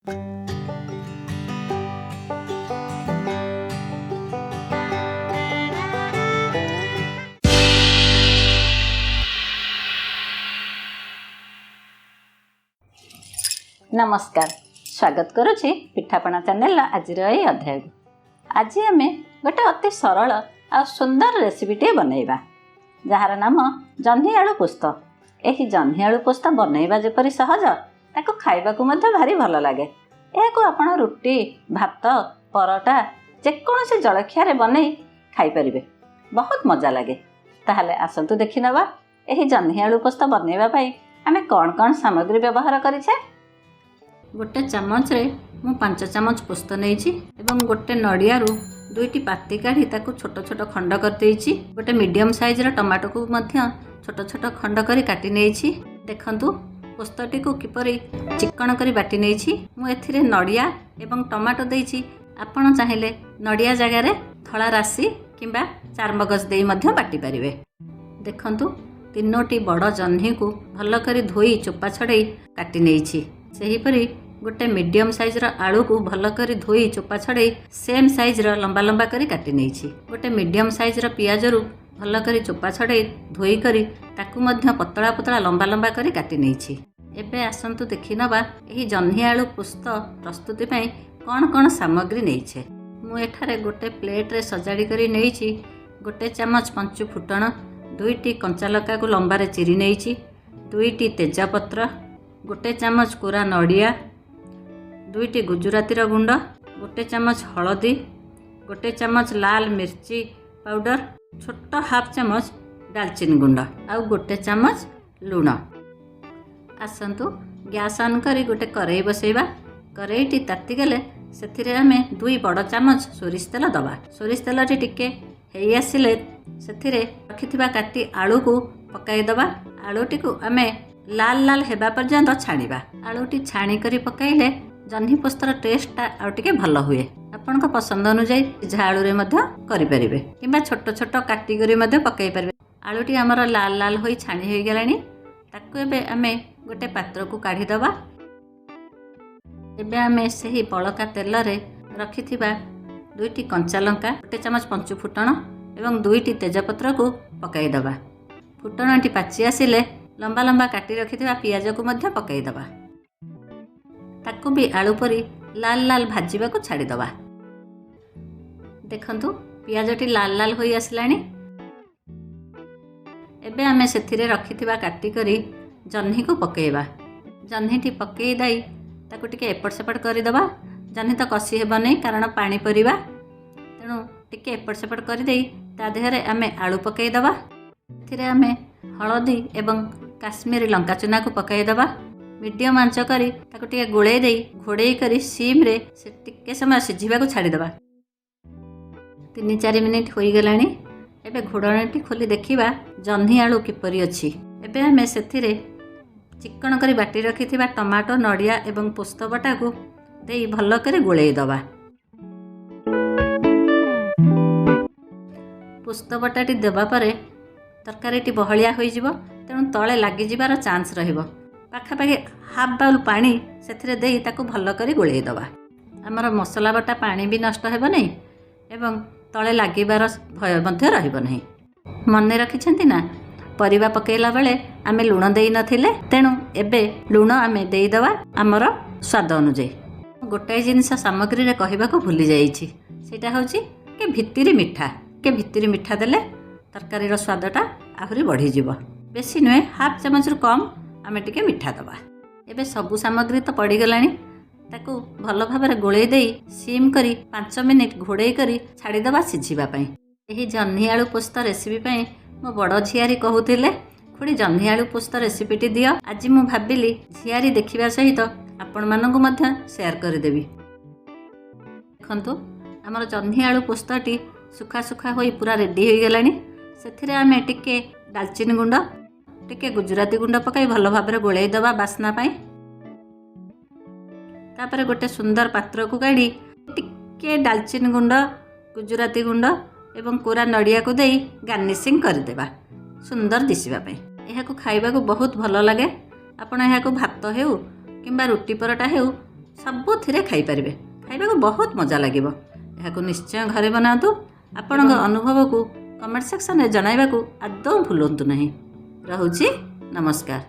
ନମସ୍କାର, ସ୍ୱାଗତ କରୁଛି ପିଠାପଣା ଚ୍ୟାନେଲର ଆଜିର ଏହି ଅଧ୍ୟାୟକୁ। ଆଜି ଆମେ ଗୋଟେ ଅତି ସରଳ ଆଉ ସୁନ୍ଦର ରେସିପିଟିଏ ବନେଇବା, ଯାହାର ନାମ ଜହ୍ନି ଆଳୁ ପୋସ୍ତ। ଏହି ଜହ୍ନି ଆଳୁ ପୋସ୍ତ ବନେଇବା ଯେପରି ସହଜ, ତାକୁ ଖାଇବାକୁ ମଧ୍ୟ ଭାରି ଭଲ ଲାଗେ। ଏହାକୁ ଆପଣ ରୁଟି, ଭାତ, ପରଟା, ଯେକୌଣସି ଜଳଖିଆରେ ବନେଇ ଖାଇପାରିବେ, ବହୁତ ମଜା ଲାଗେ। ତାହେଲେ ଆସନ୍ତୁ ଦେଖିନେବା ଏହି ଜହ୍ନି ଆଳୁ ପୋସ୍ତ ବନେଇବା ପାଇଁ ଆମେ କ'ଣ କ'ଣ ସାମଗ୍ରୀ ବ୍ୟବହାର କରିଛେ। ଗୋଟେ ଚାମଚରେ ମୁଁ 5 ଚାମଚ ପୋସ୍ତ ନେଇଛି ଏବଂ ଗୋଟେ ନଡ଼ିଆରୁ 2ଟି ପାତି କାଢ଼ି ତାକୁ ଛୋଟ ଛୋଟ ଖଣ୍ଡ କରିଦେଇଛି। ଗୋଟେ ମିଡ଼ିୟମ୍ ସାଇଜ୍ର ଟମାଟୋକୁ ମଧ୍ୟ ଛୋଟ ଛୋଟ ଖଣ୍ଡ କରି କାଟି ନେଇଛି। ଦେଖନ୍ତୁ ପୋସ୍ତଟିକୁ କିପରି ଚିକ୍କଣ କରି ବାଟି ନେଇଛି। ମୁଁ ଏଥିରେ ନଡ଼ିଆ ଏବଂ ଟମାଟୋ ଦେଇଛି। ଆପଣ ଚାହିଁଲେ ନଡ଼ିଆ ଜାଗାରେ ଧଳା ରାଶି କିମ୍ବା ଚାରମଗଜ ଦେଇ ମଧ୍ୟ ବାଟି ପାରିବେ। ଦେଖନ୍ତୁ 3ଟି ବଡ଼ ଜହ୍ନିକୁ ଭଲ କରି ଧୋଇ ଚୋପା ଛଡ଼େଇ କାଟି ନେଇଛି। ସେହିପରି ଗୋଟେ ମିଡ଼ିୟମ୍ ସାଇଜ୍ର ଆଳୁକୁ ଭଲ କରି ଧୋଇ ଚୋପା ଛଡ଼େଇ ସେମ୍ ସାଇଜ୍ର ଲମ୍ବା ଲମ୍ବା କରି କାଟି ନେଇଛି। ଗୋଟେ ମିଡ଼ିୟମ୍ ସାଇଜ୍ର ପିଆଜରୁ ଭଲ କରି ଚୋପା ଛଡ଼େଇ ଧୋଇ କରି ତାକୁ ମଧ୍ୟ ପତଳା ପତଳା ଲମ୍ବା ଲମ୍ବା କରି କାଟି ନେଇଛି। ଏବେ ଆସନ୍ତୁ ଦେଖିନେବା ଏହି ଜହ୍ନି ଆଳୁ ପୋସ୍ତ ପ୍ରସ୍ତୁତି ପାଇଁ କ'ଣ କ'ଣ ସାମଗ୍ରୀ ନେଇଛେ। ମୁଁ ଏଠାରେ ଗୋଟେ ପ୍ଲେଟ୍ରେ ସଜାଡ଼ି କରି ନେଇଛି ଗୋଟେ ଚାମଚ ପଞ୍ଚୁ ଫୁଟଣ, 2ଟି କଞ୍ଚା ଲଙ୍କାକୁ ଲମ୍ବାରେ ଚିରି ନେଇଛି, 2ଟି ତେଜପତ୍ର, ଗୋଟେ ଚାମଚ କୋରା ନଡ଼ିଆ, 2ଟି ଗୁଜୁରାତିର ଗୁଣ୍ଡ, ଗୋଟେ ଚାମଚ ହଳଦୀ, ଗୋଟେ ଚାମଚ ଲାଲ ମିର୍ଚି ପାଉଡ଼ର, ଛୋଟ ହାଫ୍ ଚାମଚ ଡାଲଚିନି ଗୁଣ୍ଡ ଆଉ ଗୋଟେ ଚାମଚ ଲୁଣ। ଆସନ୍ତୁ ଗ୍ୟାସ୍ ଅନ୍ କରି ଗୋଟେ କରେଇ ବସେଇବା। କରେଇଟି ତାତିଗଲେ ସେଥିରେ ଆମେ 2 ବଡ଼ ଚାମଚ ସୋରିଷ ତେଲ ଦେବା। ସୋରିଷ ତେଲଟି ଟିକେ ହେଇ ଆସିଲେ ସେଥିରେ ରଖିଥିବା କାଟି ଆଳୁକୁ ପକାଇଦେବା। ଆଳୁଟିକୁ ଆମେ ଲାଲ ଲାଲ ହେବା ପର୍ଯ୍ୟନ୍ତ ଛାଣିବା। ଆଳୁଟି ଛାଣି କରି ପକାଇଲେ ଜହ୍ନି ପୋସ୍ତର ଟେଷ୍ଟଟା ଆଉ ଟିକେ ଭଲ ହୁଏ। ଆପଣଙ୍କ ପସନ୍ଦ ଅନୁଯାୟୀ ସିଝା ଆଳୁରେ ମଧ୍ୟ କରିପାରିବେ କିମ୍ବା ଛୋଟ ଛୋଟ କାଟିକରି ମଧ୍ୟ ପକାଇ ପାରିବେ। ଆଳୁଟି ଆମର ଲାଲ ଲାଲ ହୋଇ ଛାଣି ହୋଇଗଲାଣି। ତାକୁ ଏବେ ଆମେ ଗୋଟେ ପାତ୍ରକୁ କାଢ଼ିଦେବା। ଏବେ ଆମେ ସେହି ବଳକା ତେଲରେ ରଖିଥିବା 2ଟି କଞ୍ଚା ଲଙ୍କା, ଗୋଟେ ଚାମଚ ପଞ୍ଚୁ ଫୁଟଣ ଏବଂ 2ଟି ତେଜପତ୍ରକୁ ପକାଇଦେବା। ଫୁଟଣଟି ପାଚି ଆସିଲେ ଲମ୍ବା ଲମ୍ବା କାଟି ରଖିଥିବା ପିଆଜକୁ ମଧ୍ୟ ପକାଇଦେବା। ତାକୁ ବି ଆଳୁ ପରି ଲାଲ ଲାଲ ଭାଜିବାକୁ ଛାଡ଼ିଦେବା। ଦେଖନ୍ତୁ ପିଆଜଟି ଲାଲ ଲାଲ ହୋଇ ଆସିଲାଣି। ଏବେ ଆମେ ସେଥିରେ ରଖିଥିବା କାଟିକରି ଜହ୍ନିକୁ ପକାଇବା। ଜହ୍ନିଟି ପକାଇ ଦେଇ ତାକୁ ଟିକେ ଏପଟ ସେପଟ କରିଦେବା। ଜହ୍ନି ତ କଷି ହେବ ନାହିଁ, କାରଣ ପାଣି ପରିବା, ତେଣୁ ଟିକେ ଏପଟ ସେପଟ କରିଦେଇ ତା ଦେହରେ ଆମେ ଆଳୁ ପକାଇଦେବା। ଏଥିରେ ଆମେ ହଳଦୀ ଏବଂ କାଶ୍ମୀରୀ ଲଙ୍କା ଚୁନାକୁ ପକାଇଦେବା। ମିଡ଼ିୟମ୍ ଆଞ୍ଚ କରି ତାକୁ ଟିକେ ଗୋଳେଇ ଦେଇ ଘୋଡ଼େଇ କରି ସିମ୍ରେ ସେ ଟିକେ ସମୟ ସିଝିବାକୁ ଛାଡ଼ିଦେବା। 3-4 ମିନିଟ୍ ହୋଇଗଲାଣି। ଏବେ ଘୋଡ଼ଣୀଟି ଖୋଲି ଦେଖିବା ଜହ୍ନି ଆଳୁ କିପରି ଅଛି। ଏବେ ଆମେ ସେଥିରେ ଚିକ୍କଣ କରି ବାଟି ରଖିଥିବା ଟମାଟୋ, ନଡ଼ିଆ ଏବଂ ପୋସ୍ତ ବଟାକୁ ଦେଇ ଭଲ କରି ଗୋଳେଇ ଦେବା। ପୋସ୍ତ ବଟାଟି ଦେବା ପରେ ତରକାରୀଟି ବହଳିଆ ହୋଇଯିବ, ତେଣୁ ତଳେ ଲାଗିଯିବାର ଚାନ୍ସ ରହିବ। ପାଖାପାଖି ହାଫ୍ ବାଉଲ୍ ପାଣି ସେଥିରେ ଦେଇ ତାକୁ ଭଲ କରି ଗୋଳେଇ ଦେବା। ଆମର ମସଲା ବଟା ପାଣି ବି ନଷ୍ଟ ହେବ ନାହିଁ ଏବଂ ତଳେ ଲାଗିବାର ଭୟ ମଧ୍ୟ ରହିବ ନାହିଁ। ମନେ ରଖିଛନ୍ତି ନା, ପରିବା ପକାଇଲା ବେଳେ ଆମେ ଲୁଣ ଦେଇନଥିଲେ, ତେଣୁ ଏବେ ଲୁଣ ଆମେ ଦେଇଦେବା ଆମର ସ୍ୱାଦ ଅନୁଯାୟୀ। ଗୋଟାଏ ଜିନିଷ ସାମଗ୍ରୀରେ କହିବାକୁ ଭୁଲି ଯାଇଛି, ସେଇଟା ହେଉଛି କି ଭିତିରି ମିଠା। ଟିକେ ଭିତିରି ମିଠା ଦେଲେ ତରକାରୀର ସ୍ୱାଦଟା ଆହୁରି ବଢ଼ିଯିବ। ବେଶୀ ନୁହେଁ, ହାଫ୍ ଚାମଚରୁ କମ୍ ଆମେ ଟିକେ ମିଠା ଦେବା। ଏବେ ସବୁ ସାମଗ୍ରୀ ତ ପଡ଼ିଗଲାଣି, ତାକୁ ଭଲ ଭାବରେ ଗୋଳେଇ ଦେଇ ସିମ୍ କରି 5 ମିନିଟ୍ ଘୋଡ଼େଇ କରି ଛାଡ଼ିଦେବା ସିଝିବା ପାଇଁ। ଏହି ଜହ୍ନି ଆଳୁ ପୋସ୍ତ ରେସିପି ପାଇଁ ମୋ ବଡ଼ ଝିଆରୀ କହୁଥିଲେ, ଖୁଡ଼ି ଜହ୍ନି ଆଳୁ ପୋସ୍ତ ରେସିପିଟି ଦିଅ। ଆଜି ମୁଁ ଭାବିଲି ଝିଆରୀ ଦେଖିବା ସହିତ ଆପଣମାନଙ୍କୁ ମଧ୍ୟ ସେୟାର କରିଦେବି। ଦେଖନ୍ତୁ ଆମର ଜହ୍ନି ଆଳୁ ପୋସ୍ତଟି ଶୁଖା ଶୁଖା ହୋଇ ପୁରା ରେଡ଼ି ହୋଇଗଲାଣି। ସେଥିରେ ଆମେ ଟିକେ ଡାଲଚିନି ଗୁଣ୍ଡ, ଟିକେ ଗୁଜୁରାତି ଗୁଣ୍ଡ ପକାଇ ଭଲ ଭାବରେ ଗୋଳେଇ ଦେବା ବାସ୍ନା ପାଇଁ। ତାପରେ ଗୋଟେ ସୁନ୍ଦର ପାତ୍ରକୁ କାଢ଼ି ଟିକେ ଡାଲଚିନି ଗୁଣ୍ଡ, ଗୁଜୁରାତି ଗୁଣ୍ଡ ଏବଂ କୋରା ନଡ଼ିଆକୁ ଦେଇ ଗାର୍ନିସିଂ କରିଦେବା ସୁନ୍ଦର ଦିଶିବା ପାଇଁ। ଏହାକୁ ଖାଇବାକୁ ବହୁତ ଭଲ ଲାଗେ। ଆପଣ ଏହାକୁ ଭାତ ହେଉ କିମ୍ବା ରୁଟି ପରଟା ହେଉ ସବୁଥିରେ ଖାଇପାରିବେ। ଖାଇବାକୁ ବହୁତ ମଜା ଲାଗିବ। ଏହାକୁ ନିଶ୍ଚୟ ଘରେ ବନାନ୍ତୁ। ଆପଣଙ୍କ ଅନୁଭବକୁ କମେଣ୍ଟ ସେକ୍ସନରେ ଜଣାଇବାକୁ ଆଦୌ ଭୁଲନ୍ତୁ ନାହିଁ। ରହୁଛି, ନମସ୍କାର।